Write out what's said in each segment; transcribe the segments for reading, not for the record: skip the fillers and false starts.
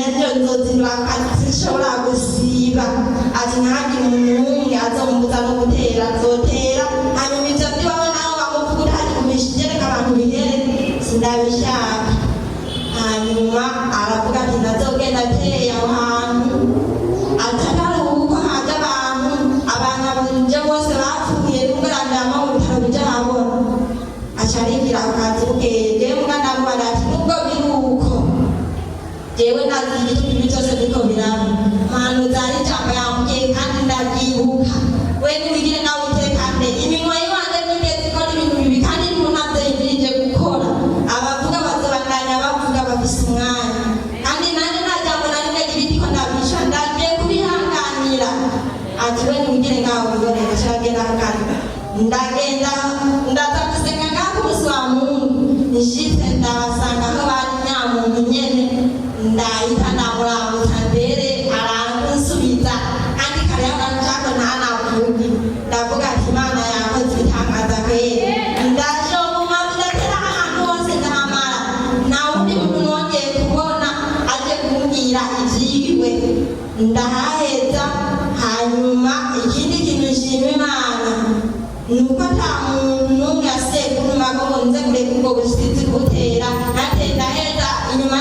N'ejo nzozindura akazi, sinshobora gusiba. Ati ntihagire umuntu n'umwe azombuza no gutera, nzotera. Hanyuma ivyo vyiwawe nawe bamuvuga utagigumishije, reka abantu bihere, sindabishaka. Hanyuma aravuga ati ndazogenda ateye aho hantu, atakaruhuko haje abantu, abantu abanje bose bapfuye nubwo arandama mu bitaro bija habona, aca arigira ako kazi. Bukeye jewe muga ndamubara ati nubwo biri uko, jewe ndazi igituma ibi byose biriko biraba. Mpanuza ari ijambo yambwiye kandi ndabyibuka. We niwigire nawe utekane, iminwa yiwanje nigeze ikora ibintu bibi, kandi ntunavyo yimirije gukora. Abavuga bazobandanya bavuga, bafise umwanya, kandi nanjye nta jambo na rimwe ribi ndiko ndabisha, ndagiye kubihanganira. Ati we niwigire ngaho wibonera. Caragenda kare, ndagenda, ndaza gusenga ngaho ku munsi wa Mungu. Nshitse ndabasanga aho bari, nyamuntu nyene, ndahita ndamuramutsa mbere aransubiza, kandi kare yaranshako ntanavuge. Ndavuga ati Imana yakoze ibitangaza kweri. Ndashoma, ndatera ahantu hose, ndahamara, nta wundi muntu nongeye kubona aje kumbwira ivyiwe, ndahaheza. Hanyuma ikindi kintu nshima Imana ni uko ata muntu n'umwe yasiye kuntumako ngo nze kureka ubwo busizi butera. Nateye ndaheza, inyuma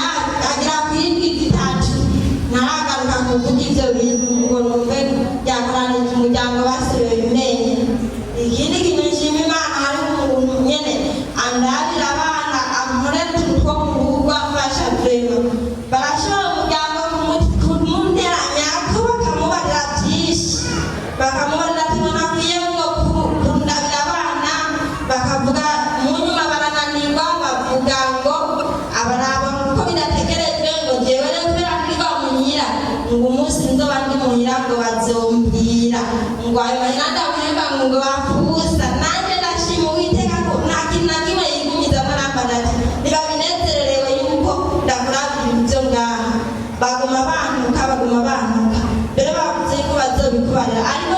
agera ku indwi 3 ntaragaruka kuvuga ivyo bintu ngo numve byakoranije umuryango basubiye bimenye. Ikindi kintu nshima Imana, hariho umuntu nyene andabira abana, ankorera utuntu two mu rugo, amfasha vraiment. Barashobora umuryango kumuteranyako, bakamubarira byinshi, bakamubarira ati ngo nakwiye ngo kundabira abana. Bakavuga, mu nyuma barananirwa, bavuga ngo abaraba ko bidategerejwe, ngo jewe rero kubera ndirirwa muhira, ngo umunsi nzoba ndi muhira ngo bazombwira ngo ayo mahera ndamuhemba ngo bafusa. Nanjye ndashima Uwiteka ko nta kintu na kimwe yigumizamo. Arambara ati ntibabinezererewe yuko ndakurabira ibintu byo ngaha, baguma bantuka, baguma bantuka, mbere bavuze yuko bazobikubarira, ariko